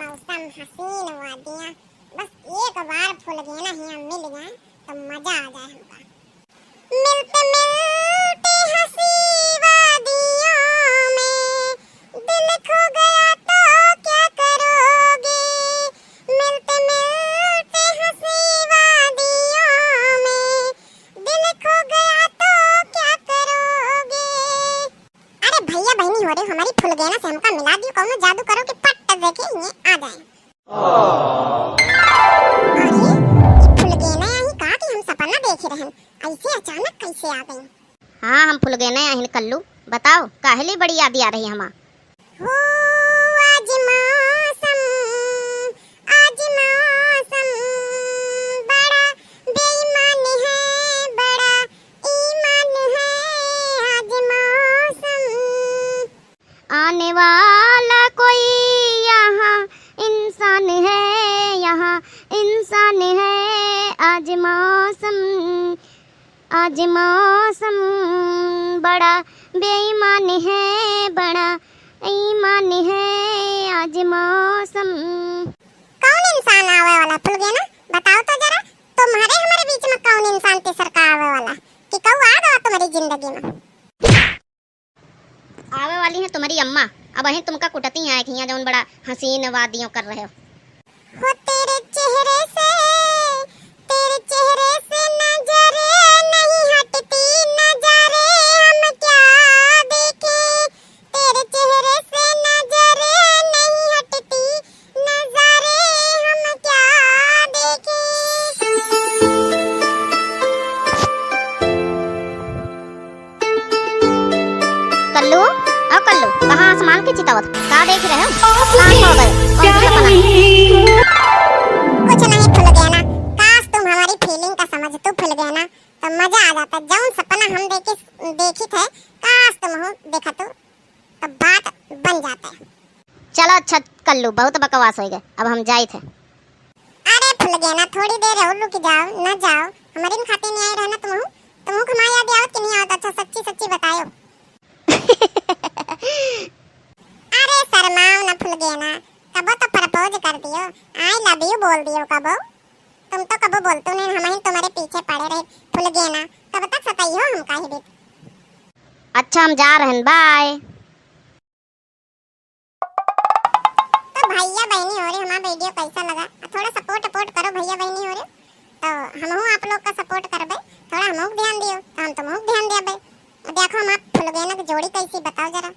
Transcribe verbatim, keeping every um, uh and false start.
मौसम हसीन वादियाँ, बस एक बार फुलगेना हियाँ मिल जाए तो मजा आ जाए हमका। मिलते मिलते हंसी वादियों में, दिल खो गया तो क्या करोगे? मिलते मिलते हंसी वादियों में, दिल खो गया तो क्या करोगे? अरे भैया बहनी हो रे, हमारी फुलगेना से हमका मिला दियो, कौनो जादू करो कि पट देखे ये आ जाए। अरे, ई फुलगेना आही का कि हम सपना देखे रहन, ऐसे अचानक कैसे आ गई? हाँ, हम फुलगेना आहिन कल्लू, बताओ काहे ली बड़ी याद आ रही हमा? हो आज मौसम, आज मौसम बड़ा बेईमान है, बड़ा ईमान है आज मौसम। आने वाला कोई यहाँ इंसान है, यहाँ इंसान है। आज मौसम, आज मौसम बड़ा बेईमान है, बड़ा ईमान है आज मौसम। कौन इंसान आवे वाला फुलगेना? बताओ तो जरा, तुम्हारे हमारे बीच में कौन इंसान तीसर का आवे वाला कि कऊ आ गवा तुम्हारी जिंदगी में? आवे वाली हैं तुम्हारी अम्मा, अबहीं तुमका कुटती हैं, आँखियाँ जौन बड़ा हसीन वादियों कर रहे हो। हो तेरे चेहरे से, तेरे चेहरे से नजर नहीं हटती, नजर हम क्या देखें, तेरे चेहरे से नजर नहीं हटती, नजारे हम क्या देखें। कल्लू, ओ कल्लू, कहाँ आसमान के चितावत? का देख रहे हो? कहाँ खो गए? कौन सा सपना? कुछ नहीं फुलगेना, काश तुम हमारी feeling का समझ तू फुलगेना, तो मजा आ जाता। जौन सपना हम देखे, देखी थे, काश तुम हो देखा तू। तो बात बन जाता है। चलो अच्छा कल्लू, बहुत बकवास होइ गए, अब हम जाइत है। अरे फुलगेना, थोड़ी देर और रुक जाओ, न जाओ, हमारे खाते नहीं आए रहना तुम। तुम हमारे याद आवत कि नहीं आवत? अच्छा सच्ची सच्ची बतायो। अरे शर्माओ ना फुलगेना, कबो तो propose कर दियो, I love you बोल दियो कबो। तुम तो कबो बोलतू नहीं, हम ही तुम्हारे पीछे पड़े रहे फुलगेना, कब तक सताई हो हमका ही बीत। अच्छा हम जा रहन, bye। तो भैया बहनी हो रे, हमारा video कैसा लगा? थोड़ा support वपोर्ट करो भैया बहनी हो रे, तो हमहू आप लोग का support करबे, थोड़ा हमहू ध्यान दियो, तो हम तुमहू ध्यान देबे। देखो हम आप फुलगेना की जोड़ी कैसी, बताओ जरा।